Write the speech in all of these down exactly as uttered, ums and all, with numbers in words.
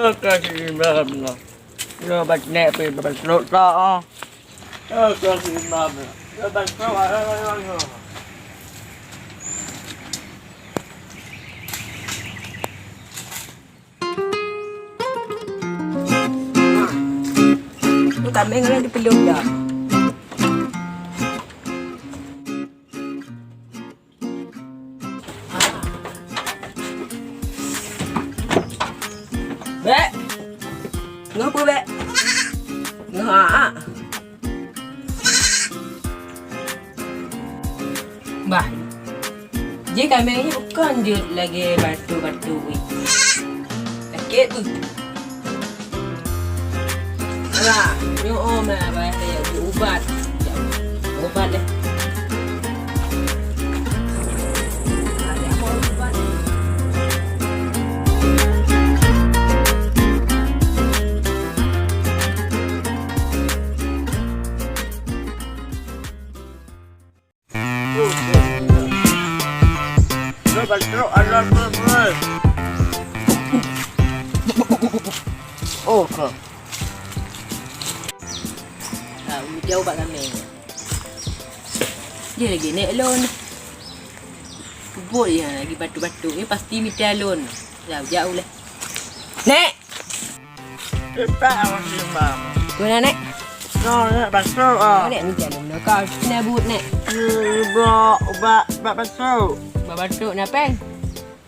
Ka si imam lah. Yo, bat nek pi, bat trok tak, ah. Yo, ka si imam lah. Yo, bat trok, ah, ah, ah, ah. Tu kambing kalau dipeluk dah. Bek. Ngapa, Bek? Ngapa? Bah. Jih kambing nyoe kon jeuet lagèe batuk-batuk weh. Sakét tu. Alah, nyoe oh, ma, bah, saya ubat. Ubat deh. Oh, ka. Ah, udah ubat kami. Dia lagi naik lon. Buat ya lagi batuk-batuk. Ni pasti minta lon. Dah jauh lah. Nek! Cepat awak sembang. Mana, Nek? No, Nek, batuk, ah. Nek, ni jangan nak kau. Sini buat, Nek. Eh, bro, ubat, ubat batuk. Ubat batuk, nak peng?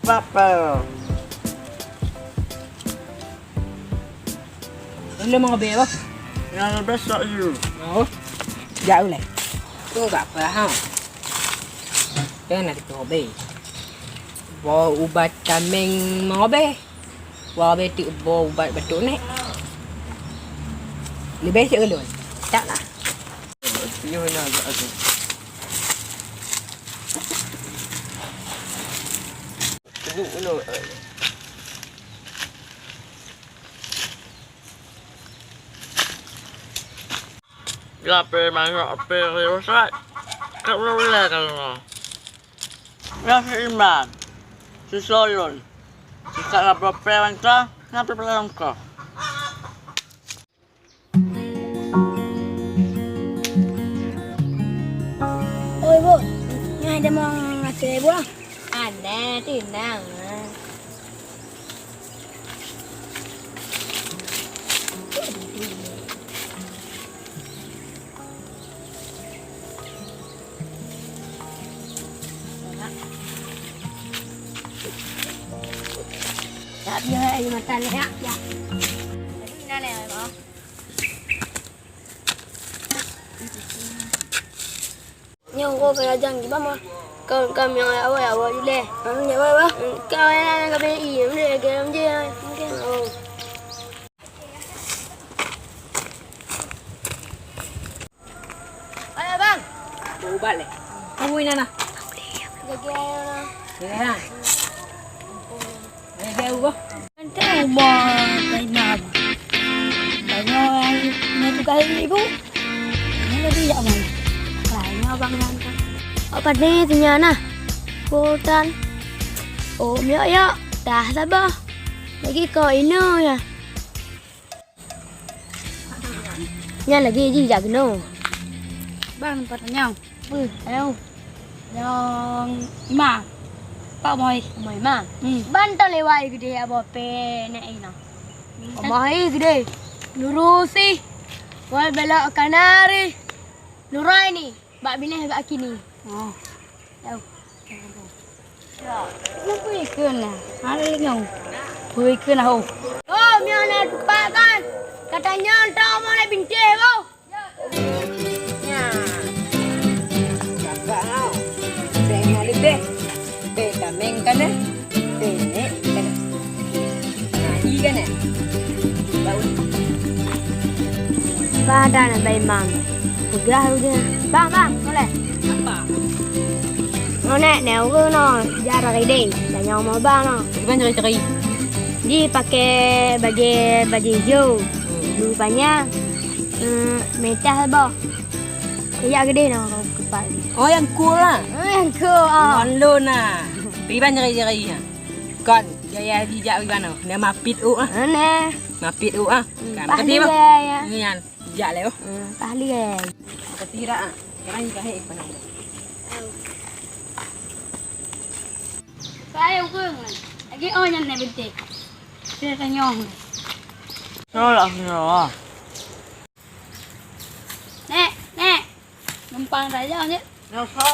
Ubat pel. Belum mau bebas. Yang besok you. Oh. Jauh lah. Tu tak apa, ha. Jangan nak kita obey. Bawa ubat tameng mau obey. Wah, betik boh ubat batuk ni. Leubeh cek ulôn. Tak lah. Nyoe na agak tu. Tengok ulôn. Lapé manok pé riweuh sat. Ka ulôn ulèe ka lôn. Nyoe si Iman, si Solon, si Sarah Bopé mantong, nyoe pih peulangkah. Oi, Bu, nyoe ada mong ngasih buah. Ada, tenang. Tak biar air mata ni, ya, ya. Tadi mana ya, Bang? Nyoe ko kaya jang di mama. Kau kami awak awak yule. Kami awak awak. Kau yang nak kami i, mesti kami je. Mungkin. Oh. Ayo, Bang. Ubat leh. Tunggu Ina nah. Jaga ayo nah. Ya. Jaga ubat. Nanti ubah kaina. Banyak yang ni tu kali ibu. Ini lebih jak mana? Lainnya abang yang kan. Apa ni tinya nah? Sultan. Oh, ya ya. Dah sabar. Lagi kau ina ya. Nyan lagèe jih jak keunoe. Bang, teumpat nyoe. Peue, ayo. Nyang Ima. Pak Moi. Moi Ima. Hmm. Ban ta lewat keudeh abah pé nèk inoe. Moi keudeh. Lurusi. Wal belok kanari. Nuraini. Bak binéh bak kini. Oh. Yau. Ya, peue ikheun na? Hana lé nyong. Peue ikheun na ho? Oh, meunyoe na tupat kan. Katanyong ta omoh lé bintéh boh. Nya. Kakak hau. Bèk na leubeh. Bèk tameng kana. Bèk nèk kana. Nah, i kana. Bau. Ba dan bai mang. Peugah laju. Bang, bang, boleh. Apa? Ngonek neu ureueng no, jak rot rideng, tanyong meuba no. Kiban cari-cari? Di pakai bajèe, bajèe ijo, hmm, bulu panyang, eh, meuntah boh. Ijak keudeh no keupak. Oh, nyang ku lah. Oh, nyang ku, oh. Ngon lôn na. Kiban cari-cari ha. Kon, gaya jijak bagaimana? Nyan mapit u ah. Nyan. Mapit u ah. Hmm, kan, pah tapi bah. Gaya, ya. Nyan, jijak lé oh. Hmm, pah gaya. Tapi rak ah. Sekarang jijak hek panah. Saya ukur. Lagi oh nyan nak bintik. Dia tanya. Salah salah. Nek, nek. Numpang saja ni. Nyoso.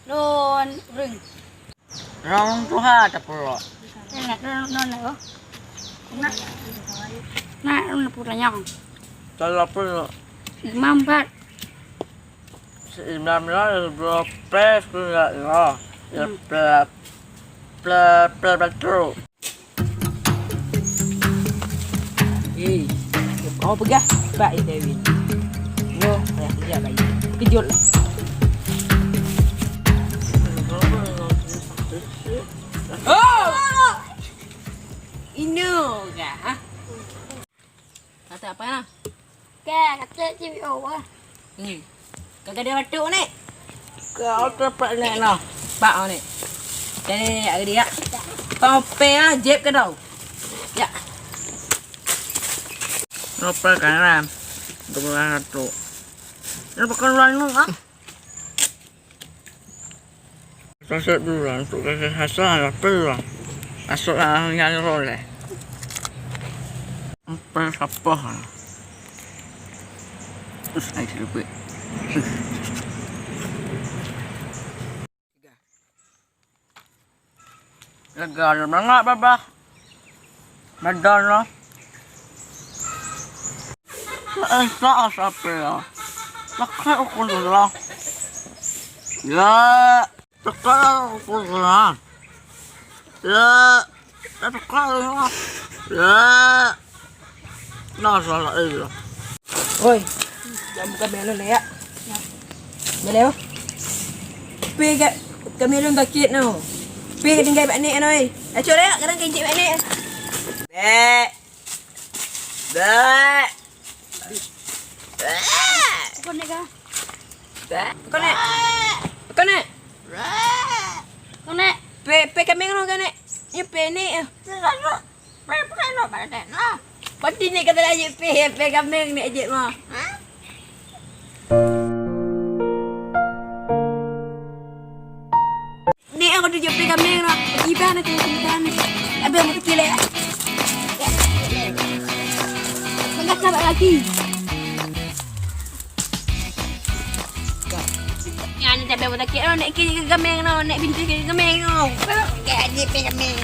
Lôn ring. Rong tuha tapeulo. Nak non non oh. Nak. Nak non putanyong. Salah pun. Imam kat. Seimbang lah, dua puluh pula. Ya, hmm. Pula, pula, pula, pula. Eh, kau peugah, bak eh, Dewi. Yo, payah kerja lagi. Kejut lah. Oh! Ino kah? Kata apa nah? Ka, kata cewek awak. Ni. Kagak ada batuk ni. Kau tempat ni nah. Pak ni. Ni ni ni, ni, ni. Kau pe ah, jeb ke tau. Ya. Lupa kan ram. Dua ratus. Ini bukan luar nu ah. Sasek dulu lah, untuk kaki hasa lah, pel lah. Masuk lah, yang roleh. Pel sapah lah. Terus, air sedikit. Lega dah bangat, babah. Badan lah. Eh, tak sampai lah. Pakai ukur dulu lah. Ya, pakai ukur dulu lah. Ya, pakai dulu lah. Ya. Nah, salah, eh, ya. Oi, jangan buka melon ya. Boleh, oh? Pi kat, kat melon sakit, no. Pi tinggal bak nek, no, eh. Acok ya, kadang kencik bak nek. Bek. Bek. Kau nek kah? Bek. Kau nek. Kau nek. Kau nek. Pe, pe kambing lu kan nek? Ni pe nek. Pe, pe nek pada nek. Pasti nek kata lagi pe, pe kambing nek je mah. Ni aku tuju pe kambing lah. Iban aku iban. Abang mau kecil ya. Sangat sabar lagi. Nyan tapi mau sakit oh, nek kiri ke kambing no, nek binti ke kambing no. Kayak aja pe kambing.